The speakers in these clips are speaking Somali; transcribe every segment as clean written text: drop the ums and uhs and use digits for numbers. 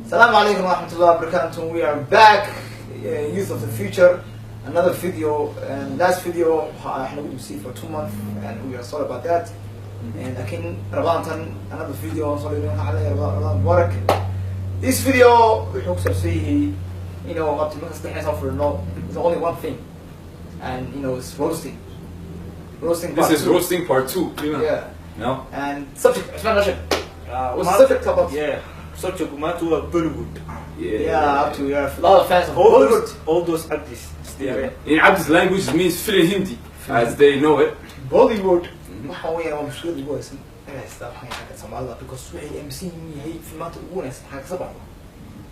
Assalamu alaikum wa rahmatullahi wa barakatuh. We are back, Youth of the Future. Another video, and last video احنا we see for 2 months and we are sorry about that. And لكن رمضان another video sorry على رمضان مبارك. This video wuxuu ku saabsan yahay up to marka saddex soo furno, there's only one thing, and it's roasting. Roasting This part is two. Roasting part two. Yeah. No? And subject, Usman Rashid. What's the subject about? Yeah, subject maanta waa Bollywood. Yeah, up to we are a lot of fans of All Bollywood. those Abdis. Yeah. In Abdi's language, it means Fili Hindi, as they know it. Bollywood waxa weeyaan waa mushkilada ugu wanaagsan ee haysta waxaan xagga Soomaalida because waxay aaminsan yihiin yahay filmaanta ugu wanaagsan xagga ka baxdo,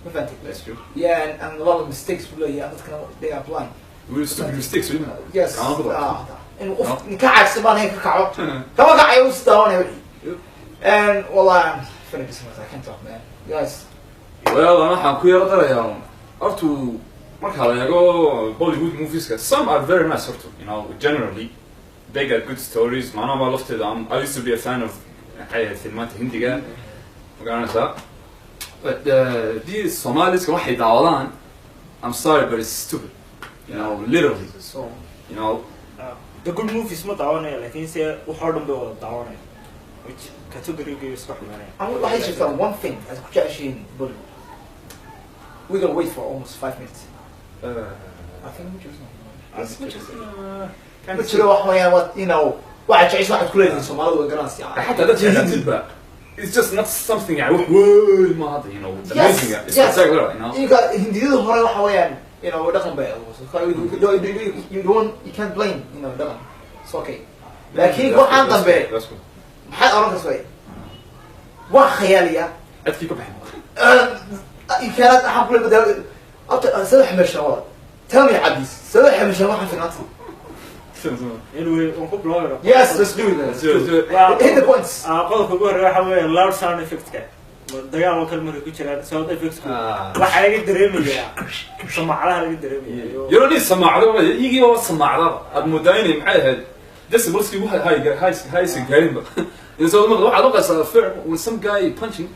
ma fahantay? That's true. Yeah, and a lot of mistakes buu leeyahay, dadkana they are blind. We're stupid mistakes, really. Yes. Kama ku Ah, in qof ka caagsan baan ahayn ka kaco kama kacayo u daawanaya wixii. And wallahi I'm finished this, I can't talk, man, guys. Well, ana waxaan ku yara darayaa hortu marka la eego Bollywood movieska, some are very nice hortu, generally they got good stories. Macnaha baa lafteeda I used to be a fan of, maxay ahayd, filmaanta Hindiga, ma garanaysaa? But these Somaliska waxay daawadaan, I'm sorry, but it's stupid, literally. So The good movies ma daawanaya, laakiin se waxoo dhan bay wada daawanaya, which category iska xumaanaya. Waxay jirtaa one thing aad ku jeceshihiin Bollywood. We gonna wait for almost 5 minutes. I think ma jirto. Ma jirto, ma jiro. Wax weeyaan what waxaad jeceshiin, waxaad ku leedihiin Soomaalidu way garanaysaa. حتى ده jeclaatidba, it's just not something يعني wax weyn ma hadda amazing, it's spectacular. Inka Hindiyada hore waxa weeyaan dhaqan bay you don't, you can't blame dhaqan, it's okay, laakiin waxaan dambe That's good. maxaad oran kartaa way waa khayaaliya. Codkii ka baxay. You cannot, waxaan kule bedel abta saddex meeshan wala, tell me, Cabdis, saddex meeshan waxaan filmaanta. Anyway, waan ku bilaabi. Yes, let's do it. Let's do it, let's do it. Hit the points. Qodobka ugu horreeya waxa weeye loud sound effectka. Dagaal oo kale markay ku jiraan, sound effectku waxaa laga dareemayaa samaacadaha laga dareemaya. You don't need samaacado, iyagii waa samaacdaba aad moodaa inay, maxay ahayd, decibelskii waxa high high high gaarinba in soo maqlo waxaad oqaysaa fair when some guy punching.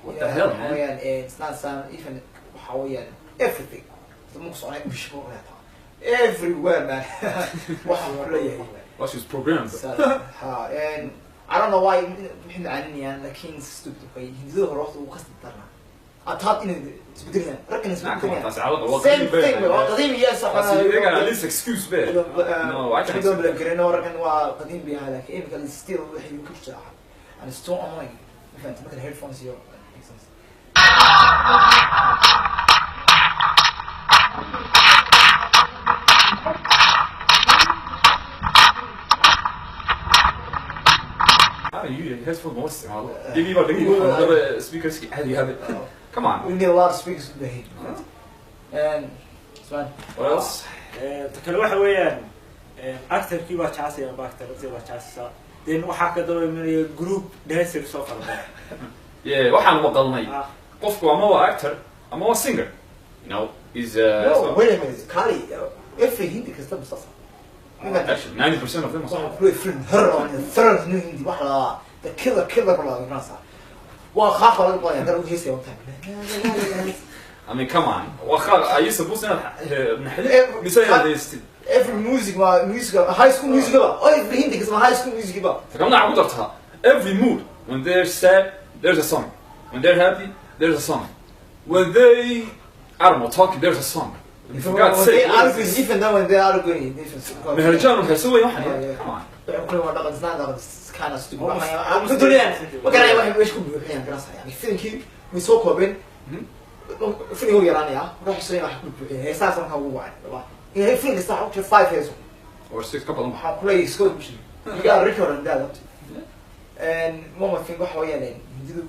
What the hell, man? Weeyaan it's not sound even, waxa weeyaan everything marku soconay bish everywhere, man, waxaan ku leeyahay. Well, she was programmed. Ha, and I don't know why maxay macaninayaan, laakiin stupid way Hindida hore waqti uu kasii darnaa ataad inay isbedelayaan raggan isbedelayaan. Taasi calaqa waa Same qadiim. thing, waa qadiim, yes. Taasi iyaga at least excuse be. No, I can't. Don't blame gareno, raggan waa qadiim bay ahaa, laakiin imika still waxay ku jirtaa and it's too annoying, ma fahantay? Marka headphones iyo makes sense. Ah, you headphone ma isticmaalo, iyagii baa dhagihii waxaa speakerski caadi habe. Come on. We need a lot of speakers to behave, and it's fine. What else? Ta kale waxa weeyaan actorkii baa jaasaya amba actoradii baa jaasaysaa, then waxaa ka daba imanaya group dancer soo fara badan. Yeah, waxaan maqalnay qofku ama waa actor ama waa singer, is No, wait a minute, Kali, every Hindi kasta mustasa. Actually, 90% of them are. Waxaan ku film horror thriller new Hindi waxa la the killer killer baa la garanaysaa, waa qaaf baa laga baqaya dad u heesaya one time. I mean, come on. Are you supposed to naxdin mise inaad haystid? Every music waa music, High School Music ba, every Hindi kasta High School Music ba. Takamna waxaa ku dartaa every mood. When they're sad, there's a song. When they're happy, there's a song. When they, I don't know, talking, there's a song. For God's When sake, they what is arguing this? Even though when they arguing different. Meherjaan waxay soo weyn waxan. Yeah. Come on. Waxay ku leeyihiin dhaqan, isnaa dhaqan, it's kind of stupid. Almost ku doonayaan everything. Ma garanaya waxay meesha ku buuxinayaan, garanaysaa yani filimkii way soo koobeen, filimkii wuu yaraanayaa marka waxay soo wax ku buuxinayaan heesahaas markaa ugu wacan. Inay filim kasta waxaa ku jira five heeso. Or six, ka badan. Waxaan ku leeyahay iska you got a record on that up to. And one more thing, waxa weeyaan Hindidu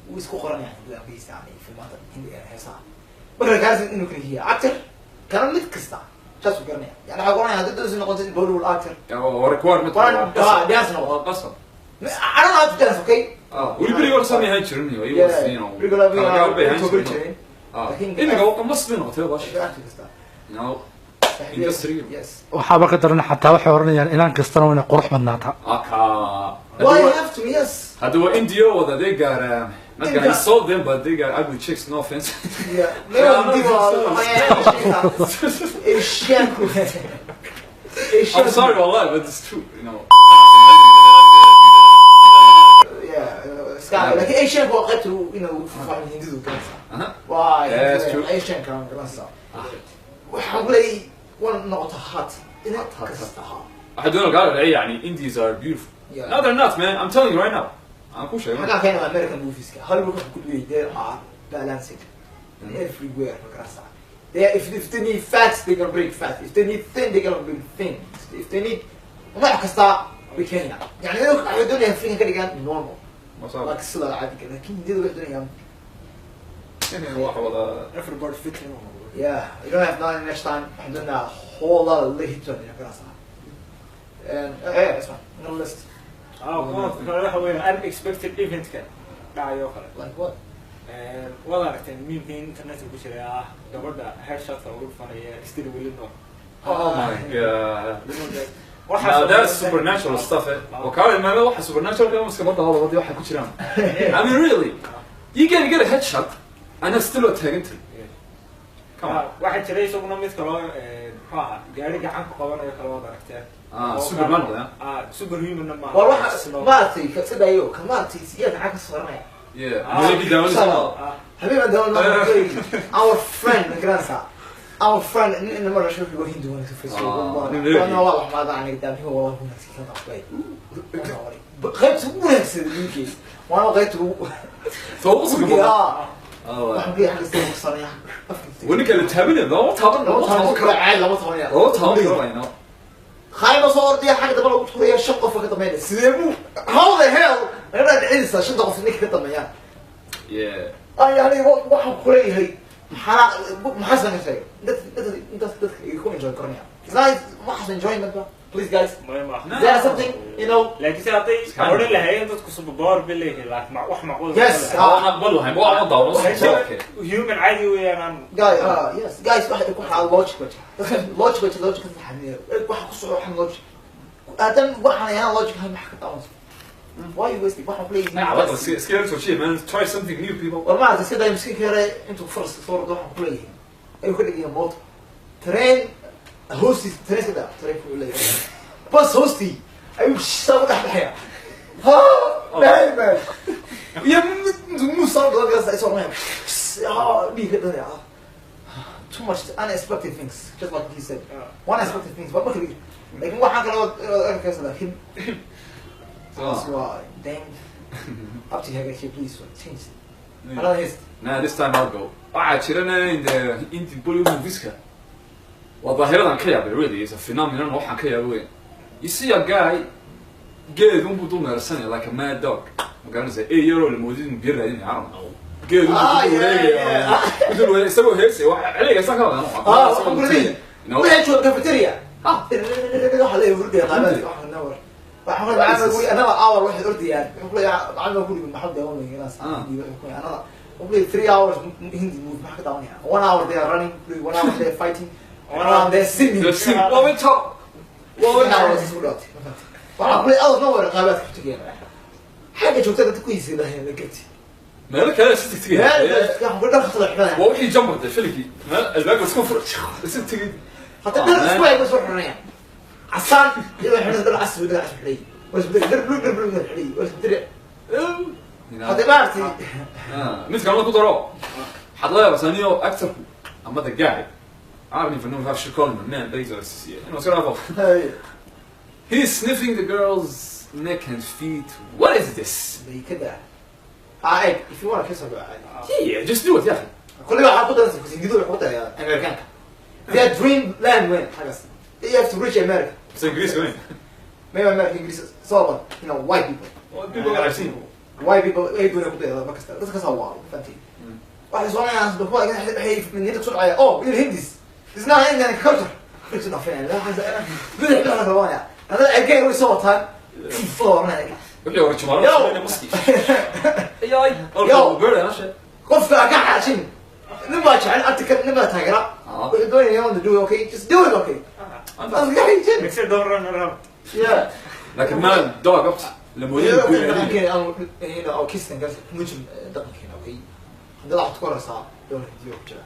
wuu isku qoranayaan Hindida heesa, yani filmaanta Hindiga heesaha marka kaas inuu kala yahay actor Kana mid kasta saas u garanaya. Yani waxaa oranaya haddii doonaysa noqotid Bollywood actor, waa requirement. Waa dance noqo. Waa qasab. I don't know how to dance, okay? Weli beriga hore saamay ahaan jirin iyo Yeah, you know, beriga hore kala gaar bay ahaan tobar jirin. jirin. Laakiin- Imika waa qasab bay noqotay bash. Actor kasta. You know, industry. Yes. Waxaaba ka daran xataa waxay oranayaan inaan kastana waa inay qurux badnaataa. Aka. Why you have to? Yes. Hadda waa India wada they got not gonna insult them, but they got ugly chicks, no offense. Yeah. Yeah, Maybe no, Asian. I'm sorry, wallah, but it's true, you know. Yeah, iska laakiin Asian waa qaybta inuu faahfaahin Hindidu garanaysaa. Waa Yeah, it's true. Asian kan garanaysaa. Waxaan ku leeyahay waan noqota hot. Ina Hot, hot, kasta. Waxaa doonaya gaar ah, yani Indies are beautiful. Yeah. No, they're not, man. I'm telling you right now. Aan ku sheegay. Maxaa keenay American movies-ka? Hollywood wuxuu ku leeyahay they are balancing everywhere, ma garanaysaa. They are, if they need fats, they gonna bring fat. If they need thin, they gonna bring thin. If they need nooc kasta way keenayaan. Yani waxay doonayaan African ka dhigaan normal. Like sida caadiga. Laakiin Hindida waxay doonayaan Wax wada Everybody fit in. Yeah, you don't have none next time. I'm doing a whole lot of hits on you, garanaysaa. And yeah, that's fine. Another list. Qodobka kale waxa weeye unexpected event-ka dhacayo kale. Like what? Waad aragteen meme-kii internetka ku jiray ah gabadha headshotka lagu dhufanaya still weli nool. Oh my God. Waxaas Now oo that's kale- supernatural stuff, eh? Wakaalay maama waxa supernatural ka iska badda wada wadi waxa ku jiraan. I mean, really, you can get a headshot and it's still taagan tahay. Come on. Waxaa jiray isaguna mid kaloo muxuu ahaa gaari gacan ku qabanayo kale waad aragteen. Superman yeah. Superhuman-na maaha. War waxa maaragtay ka dayo ka maaragtay siyaad maxaa ka sooranaya? Yeah. Ah. Music down. Habeen baan daawan our friend ma garanaysaa? Our friend nin mar rasho wuxuu Hindu wanaagsan Facebook. Nin reer. Wallahi waa wax maada aniga daamhi wallahi wanaagsan ka dhaqay. Qaybta ugu wanaagsan ninkii. Waana qaybta ugu Soo Yeah. Oh. Waxaan ku yahay xagga soo sanaya. Wani kala taabanaya, lama taaban, lama lama taaban taaban karo. karo caadi lama taabanaya. Lama taaban karo, you know. Khayma soo ordaya xagga dambe lagu tuuraya shan qof ka dambeynaya. Sidee buu how the hell naga dhadhicinaysaa shanta qof ninka ka dambeeyaan? Yeah. Ay yani waxaan ku leeyahay maxaa maxaa samaysay dad dad intaas dadka ay ku enjoy karanayaan. It's not waxaas enjoyment ba. Please guys. Maya maaha. No. There is something, you know. Laakiin se hadday kind of- odhan lahaayeen dadku superpower bay leeyihiin laakiin wax macquul Yes. Waan aqbal lahayn, waa ma daawano. Okay. Human caadi weeyaan aan Guys, yes, guys, waxa ku xaal logic ba jira. Dadka logic ba jira, logic ka saxamiya. Waxa ku socdo waxaan logic. Adam waxaan ayaan logic ahayn maxaa ka daawanaysa? Why you wasting? Waxaan ku leeyahay. Nah, what the scare to shit, man. Try something new, people. War ma iska day miskiinka yare intuu faras soo ordo waxaan ku leeyahay. Ayuu ka dhigaya mooto. Train hoostiis, train iska daa, train ku leeyahay. Bus hoostii ayuu saa u dhex baxaya. Ha, man, man. Iyo muus soo ordo gaas ay soo ordanaya. Ha, dhiigga dhanaya. Too much unexpected things, just like he said. Unexpected things, but marka laakiin waxaan kale oo arkaysa laakiin taas waa damn up to hagaajiya, please change. Another hist. Nah, this time I'll go. Waxaa jirana in the Indian Bollywood movies-ka. Waa daahiradan ka yaabay, really, is a phenomenon waxaan ka yaabay weyn. You see a guy geed unbuu dul meersanaya like a mad dog. Ma garanaysaa, ey yaroo la moodid inuu biyo raadinayo, I don't know. Geed unbuu Ah, dul yeah, wareegaya. yeah. Dul wareegaya, isagoo heesaya, waxa celiga isaan ka wadan. Waxaan ku leeyahay. You know? Waxay joogaan cafeteria. Waxa la hurdaya qaabada waxa nawar. Waxaan ku leeyahay macallin another hour waxay ordayaan. Wuxuu ku leeyahay macallin ku leeyahay maxaa daawanaya inaan Hindi wuxuu ku leeyahay another wuxuu ku leeyahay 3 hours Hindi movie maxaa ka daawanaya? 1 hour they are running, 1 hour they are fighting, 1 hour they are singing. The sing- waa mid top. Waa mid 1 hour isku dhaatay. Waxaan ku leeyahay out of nowhere qaabaadka ku tagayaan. Xagga joogtada dadku hiisay lahayn la gati. Meelo kale si tigtigaya. Waxaan ku dhar khatar xidhanaya. Waa wixii jumper de filimkii. Meel albaabka iska fur. Iska tigid. Hatta dhar isku ay soo xidhanayaan. Casaan iyadoo xidhan dhar cas dhar cas xidhay. Waa isbedel dhar blue dhar blue xidhay. Waa isbedel. You know? Hadda maartay Mid kalena ku daro. Waxaad la yaabaysaa niyo actorku ama the guy. I don't even know if I should call him a man, but he's a you know, iska dhaafo. He's sniffing the girl's neck and feet. What is this? Bay kada. Eg, if you want to kiss her, Yeah, just do it, yeah. kulli waxaa ku daraysa Hindidu waxay ku darayaan Amerikaanka. They are dream land when xagas. They have to reach America. It's Ingiriiska weyn. Maybe America Ingiriis so but you know white people. Well, people that I've seen. White people ay doonayaan ku dayada mar kasta. Dadka kasta waa fahantiin. Waxay soconayaan kuwa waxay niyadda kusoo dhacaya oh we're Hindis. It's not in the culture. It's not fair. Bidix baa la rabaaya. Hadda again way soo wataan. Foornay. Wixii hore jumaalo Yo. sameynaya maski. Ayay. Yo. Yo. Qofka ka xaashin. Nin baa jecel article, nin baa taageera. Wuxuu doonaya want to do it, okay? Just do it, okay? Aan ka xaashin. Except don't run around. Yeah. Laakiin ma dog up. Lamoodin dhaqankeena aan oo kistan gas mujrim dhaqankeena, okay? Hadda waxaad ku horeysaa dhowr Hindiyo ku jira.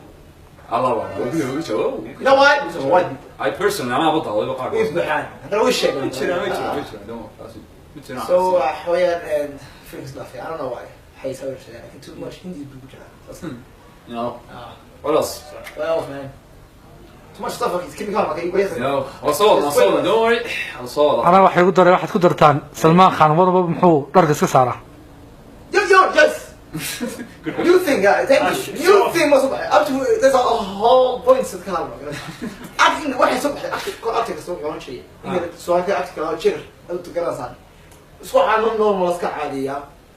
Allah waa. You know why? Because of white people. I personally anaa ba daawaday qaar. Way buuxaan. Haddana way sheegaan. Ma jiraan, ma jiraan, ma jiraan. Don't worry. Ma jiraan. So waxaweyaan films dhaafay. I don't know why. Waxay soo sheegaan. Laakiin too much Hindi buu ku jiraa. Saas. You know. Ah. What else? What else, man? Too much stuff, okay? It's keep going, okay? Wait a second. No. I'll solve it. I'll solve it. Don't worry. I'll solve it. Anaa waxay ku daray, waxaad ku dartaan Salmaan Khan wadaba muxuu dharka iska saaraa? Yo, yo, yes! Good. New thing, guys. Thank Ah, you. New thing was up to there's a whole point to the acting. Waxay soo baxay acting kor acting soo garan jiray. Inga su'aalka acting la jir aad u garanaysan. Isku waxaan normal iska caadiya.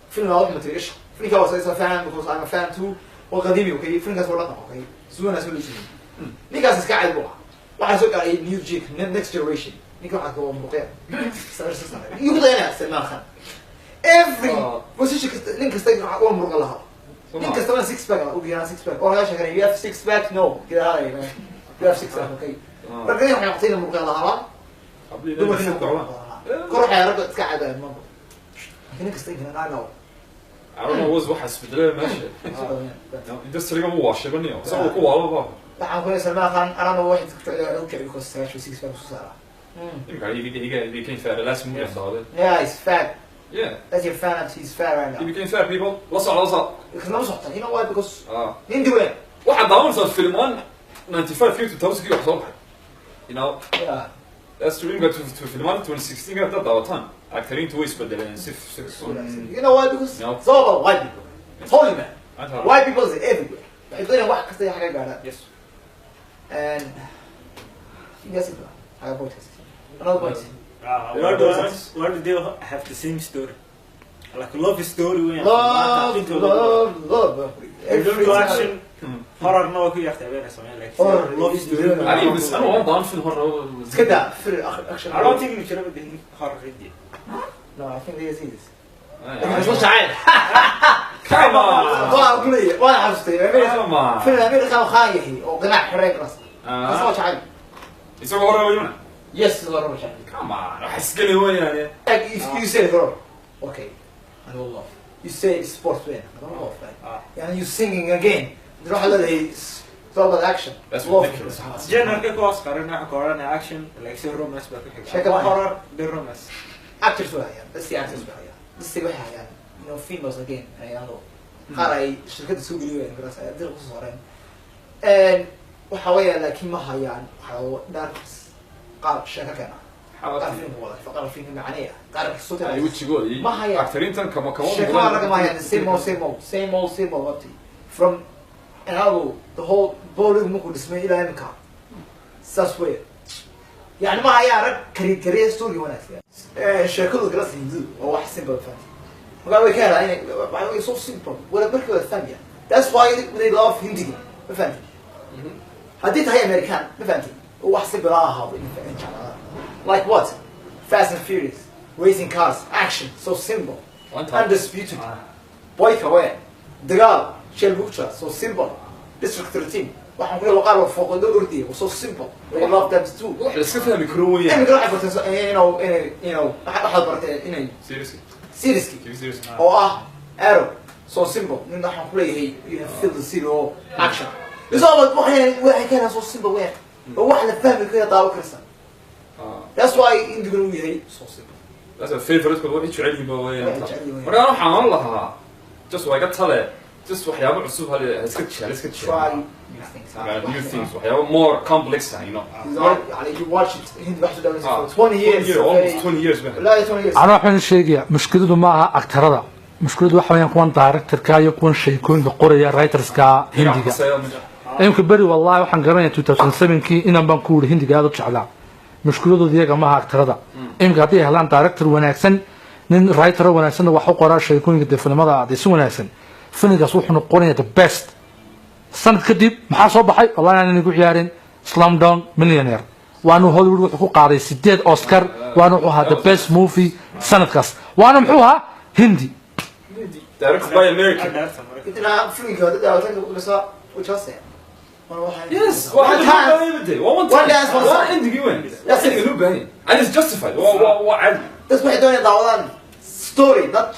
Film la ma tirish. Filmka waa soo fan because I'm a fan too. Waa qadiimi, okay? Filmkaas waa dhaqan, okay? Suuna soo leeyahay. Ninkaas iska caadi buu ahaa. Waxaa soo gaaray new jig, next generation. Ninka waxaa ka waa muqeer. Sawir soo saaray. Igu dayana Salman Khan. Every position kasta nin kasta waa muruqa lahaa. Nin kasta waa six pack ugu yaraan six pack. Oo laga sheeganay, you have six pack? No, get out of here, man. You have six pack, okay? Marka waxay noqotay in muruqa lahaa. Dumarkina muruqa lahaa. Kor waxay ragga iska caadaan ma. Laakiin nin kasta inkan I know. I don't know wax isbedelay meesha. Industry-ga wuu waashay baniyo. Isagoo ku waalo ba. Waxaan ku leeyahay Salman Khan, I don't know wax u jecel because sagaashan six pack soo saaraa. Imika he became fat. The last movie I saw it. Yeah, he's fat. Yeah. That's your fan, he's fat right He now. became fat, people. La soco, la soco. Because lama socota. You know why? Because nin duwan. Waxaad daawanaysaa filmaan 95 kii 2000 kii wax soo baxay. You know, that's true. Imika to filmaan 2016 ka haddaad daawataan, actoriintu way isbedeleen si You know why? Because No. it's all about white people. It's holy, man. Anta- White people is everywhere. Waxay doonayaan wax kasta ay xagga gaadhaan. Yes. And I think that's it. I have point. Another point. Why do they have the same story? Like love story weyn. Love, love, love. They don't do action. Horror na waa ku yartay habeenay sameyn like Horror love is story. really- Ani bas ana waan daawan film horror. Iska daa film action. I don't think inuu jiro badin horror Hindi. No, I think there is. Ah, Soo jacayl. Come on. Waa ku leeyahay. Waan xasustay. Come on. Film America oo khaan yahay oo qinac xorey karas. Soo jacayl. Isagoo horror weynuna. Yes, waa rabo jacayl. Come on. Wax iskale weeyaane. Like if you say horror. Okay. I don't love. You say sports man. I don't love that. And you singing again. Ruux leeyahay it's all about action. That's Love. ridiculous. Genre-ka kuwaas qaran waxa ka oranaya action like si romance baa ku xiga. Sheeko Ama maaha. horror the romance. Actors way hayaan. Let's see, actors way hayaan. Let's see, waxay hayaan. You know, females again hayaan oo qaar ay shirkadda soo geliyeen markaas ay dil kusoo saareen. And waxa weeye laakiin ma hayaan waxa oo darks qaar sheeko keena. Qaar filmka wada, qaar filmka macaneeya, qaar soo Ay wejigooda iyo Ma hayaan. actoriintan kama sheeko laga ma hayaan. Same old, same old, same old, same old wati from and the whole Bollywood markuu dhismay ilaa imika saas weeye. Yani ma hayaan rag kariya story wanaagsan. Sheekadu kala hindidu waa wax simple fact. Marka way ka helaan inay waxa way so simple wala markii wada fahmaya. That's why they love Hindiga, ma fahanti? Haddii tahay American, ma fahanti, oo wax simple ah ahaado in jeclaadaan. Like what? Fast and Furious, racing cars, action, so simple. Undisputed, boyka we dagaal shell bugja, so simple. District 13 waxaan ku leeyahay qaar waa fooqo loo ordiyay, so simple. They love them too. Wax la iska fahmi karo weeyaan. Imika waxay barteen inay waxaad barteen inay Seriously. seriously Keep it serious. Oo ah arrow, so simple. Nin waxaan ku leeyahay you feel the scene oo action. It's all about waxay keenaan so simple weeyaan oo wax la fahmi karo daawo karsan. That's why indiguna uu yahay so simple. That's a favorite kooda, waxay jecel yihiin ba weeyaan. Waxay jecel yihiin. Marka ana waxaan oran lahaa just waa iga tale, just waxyaabo cusub hal iska Try jecel. New things. New things, waxyaabo more complex ah. Yani you watch it, Hindi wax soo daawanaysa for 20 years. Almost 20 years ba. Ilaa 20 years. Anaa waxaan sheegayaa mushkiladu ma aha aktarada, mushkiladu waxa weeyaan kuwan directorka iyo kuwan sheekooyinka qoraya, writerska Hindiga. Imka beri wallahi waxaan garanaya 2007kii inan baan ku wuri Hindiga aad u jeclaa. Mushkiladooda iyaga maaha aktarada. Imka haddii ay helaan director wanaagsan, nin writer wanaagsanna wax u qoraa sheekooyinka dee filimada dee si wanaagsan, filmkaas wuxuu noqonayaa the best. Sanad kadib maxaa soo baxay? Wallahi aanan igu ciyaarin. Slumdog Millionaire. Waanu Hollywood wuxuu ku qaaday 8 Oscar, waana wuxuu ahaa the best movie sanadkaas, waana muxuu ahaa Hindi. Directed by American. Inta filimka dad daawatan kasa wajase. Yes, waa One time. one One dance, one waa song. Hindigii weyn. That's it. Hindiga loo baahan yahay and it's justified. Waa caadi. Dadku waxay doonayaan daawadaan story, not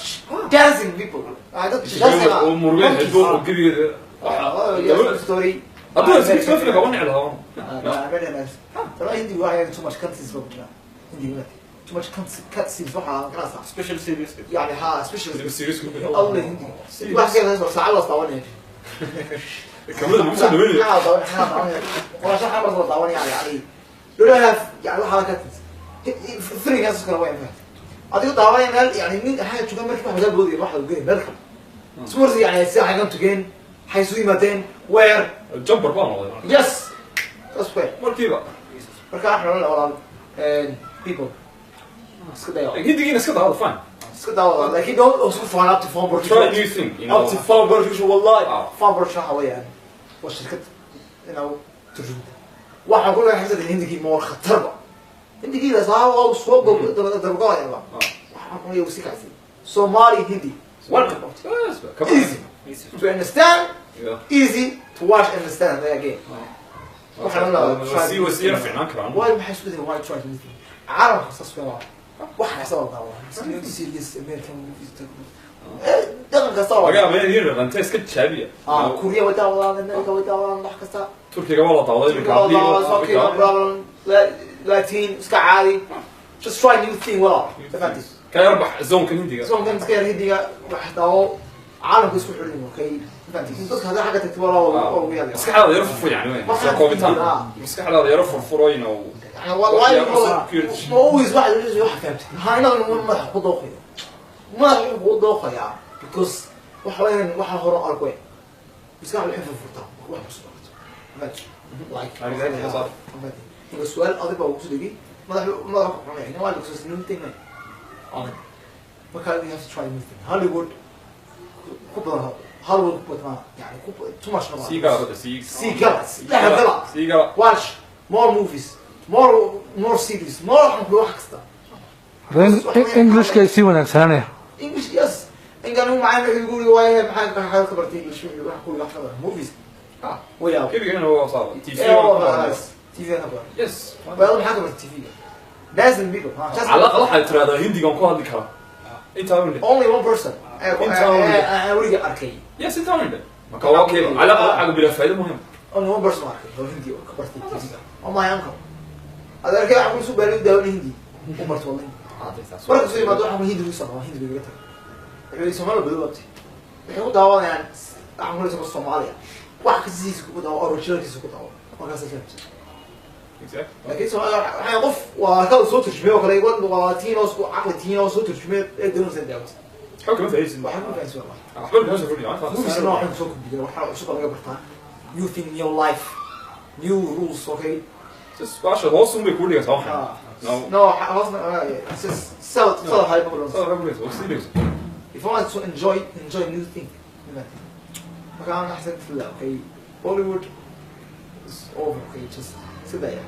dancing people. Ah, dad dancing. Oo murugeen hedo oo gebigeeda. Oh, yes, story. Hadduu iska soo filka waan neclahaa. Ah, very nice. Tara Hindi waxay too much cutscenes baa ku jira. Hindi waa too much cutscenes waxa kalaas. Special series. Yani ha, special. Serious. Allah Hindi. Wax kale soo saacad la daawanaya. Kamarada lagu soo dhaweynaya. Maxaa daawanaya? Maxaa daawanaya? Waa shax mar la daawanaya yani. You don't have yani waxa cutscenes. Three gaas kala way fahat. Adigu daawanaya meel yani nin waxa jooga markii wax wada boodiyo waxa uu geeyay meel kale. Smursi yani si ay gan tugeen, hay soo yimaadeen where Jumper baan noqday. Yes. That's where. Markiiba. Marka waxaan la walaal people iska dayo. Hindigiina iska daawada, fine. Iska daawada, laakiin don't also phone up to phone production. Try a new thing, you know. Up to phone production, wallahi. Ah. Phone production waxa weeyaan waa shirkad inuu turjunta. Waxaan ku leeyahay xisada Hindigii more khatarba. Hindigii la saa waa soo dabagalayaa. Waxaan ku leeyahay si kaasi. Somali Hindi. Welcome. Yes, come on. Easy to understand, Yeah. easy to watch and understand again. Waxaan la Sii waa sii yar fiicnaan karaan. Why maxay isku dayin? Why try to anything? Caalamka saas weeyaan. Waxa kasta waa daawa. Series American movies, dhaqan kasta waa Laga yaabaa inay dhaqanta iska jaabiya. Ah, Korea way daawadaan, America way daawadaan, wax kasta. Turkiga waa la daawaday iminka. Waa daawadaan, okay, no problem. Latin iska caadi. Just try new thing walaal. Fahanti? Ka yar bax zoonka Hindiga. Soonkan iska yar Hindiga wax daawo, caalamka isku xidhan, okay? Fahanti? Dadka hadda xagga tagto walaal waa ugu yaabaya. Maskaxdaada yar furfur yani weyn. Soo koobitaan. Maskaxdaada yar furfuro, you know. يعني والله ما always واحد واحد فهمت هاي نظر madaxa ku dooqaya, madaxa ku dooqaya because waxa weeyaan waxa hore arko weyn maskaxda waxay furfurtaa wax cusub aragto, like marka su'aal adag baa ugu soo dhigay madax madaxa ku xunaya waa lagu soo new thing adag. Marka we have to try new thing. Hollywood ku badan, Hollywood ku badan yani ku too much. Sii gala badda, sii. Sii gala, dhex gala. Sii gala. Watch more movies, more series, more waxaan ku wax kasta. Englishka ay sii wanaagsananaya. English, yes. Inkan uu macaan wuxuu igu yiri waaye maxaa ka bartay English? Wuxuu wax ku wax ka bartay movies. Ah, way out. Gebigana waa saaba. TV. TV ka bartay. Yes. Well, maxaa ka bartay TV? لازم people just على الأقل waxay tiraahdaa Hindigan ku hadli karaa. Intaa un. Only one person Inta un. aan weliga arkay. Yes, intaa un. Marka waa okay. على الأقل waxaa bila faa'iido muhiim. Only one person arkay oo Hindi oo ka bartay TV. Oh, my uncle, adeerkay waxaan ku soo baaray daawan Hindi u bartay wallahi. Marka soo yimaado waxaan Hindi u soo Hindi bay iga tagay. Wuxuu yidhi Soomaali badan waqti waxay ku daawanayaan, waxaan ku leeyahay Soomaaliya wax kasiisa ku daawo, originalkiisa ku daawo, markaas fahamsan. Exactly. Laakiin Soomaaliya waxay qof waa ka soo turjumay oo kale waa tiin oo isku caqli tiin oo soo turjumay ee doonaysa daawata. Xog ma faa'iideysan. Waxaan ku fahansan wallahi. Waxba ma soo kordhiyo. Movies nooc waxaan soo kordhiya, waxaa cusub laga bartaa, new thing, new life, new rules, okay? Just waasha hoos un bay kuu dhigaysaa waxaan. No. No, hoosna sell sell high. Soo raguleysa, oo sii dhigaysa. If you want to enjoy new thing, marka aan axsan tila, okay, Bollywood is over, okay? Just sit there.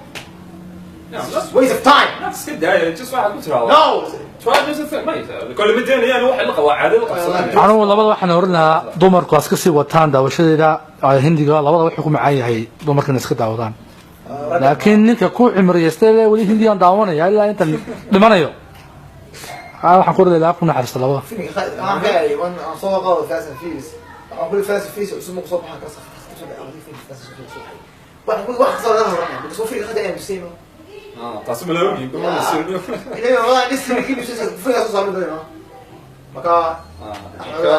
Yeah, It's just waste of time. Not iska daaya, just waxaad ku tiraahdaa. No. Try new thing, mate. Kole ma doonayaan waxay la qabaa caadada qabsanayaan. Anigu labada waxaan oran lahaa dumarku ha iska sii wataan daawashadeeda Hindiga. Labada wuxuu ku macaan yahay dumarkana iska daawadaan, laakiin ninka ku cimriyeystay ee weli Hindigan daawanaya ilaa intan dhimanayo, waxaan ku oran lahaa ku naxariista labada. Filimka aan ka yahay waan aan soo qaado Fast and Furious. Waxaan kuli Fast and Furious cusub ma soo baxan kara Fast and Furious waxaan kuli wax kasta laga horanaya because filimka hadda aan sii Ah, taasi ma la ogin, kuma la sii. Ilaa wallahi dhisi kii bisha filimka soo saaran doona. Marka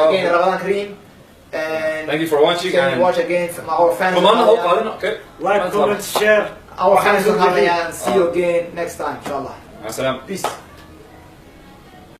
again, Ramadan Kareem and Thank you for watching can and watch again from our fans. Kumaana hau qaadin, okay. Like, comment, share. Our fans will come and see you again next time, inshallah. مع السلامة. Peace.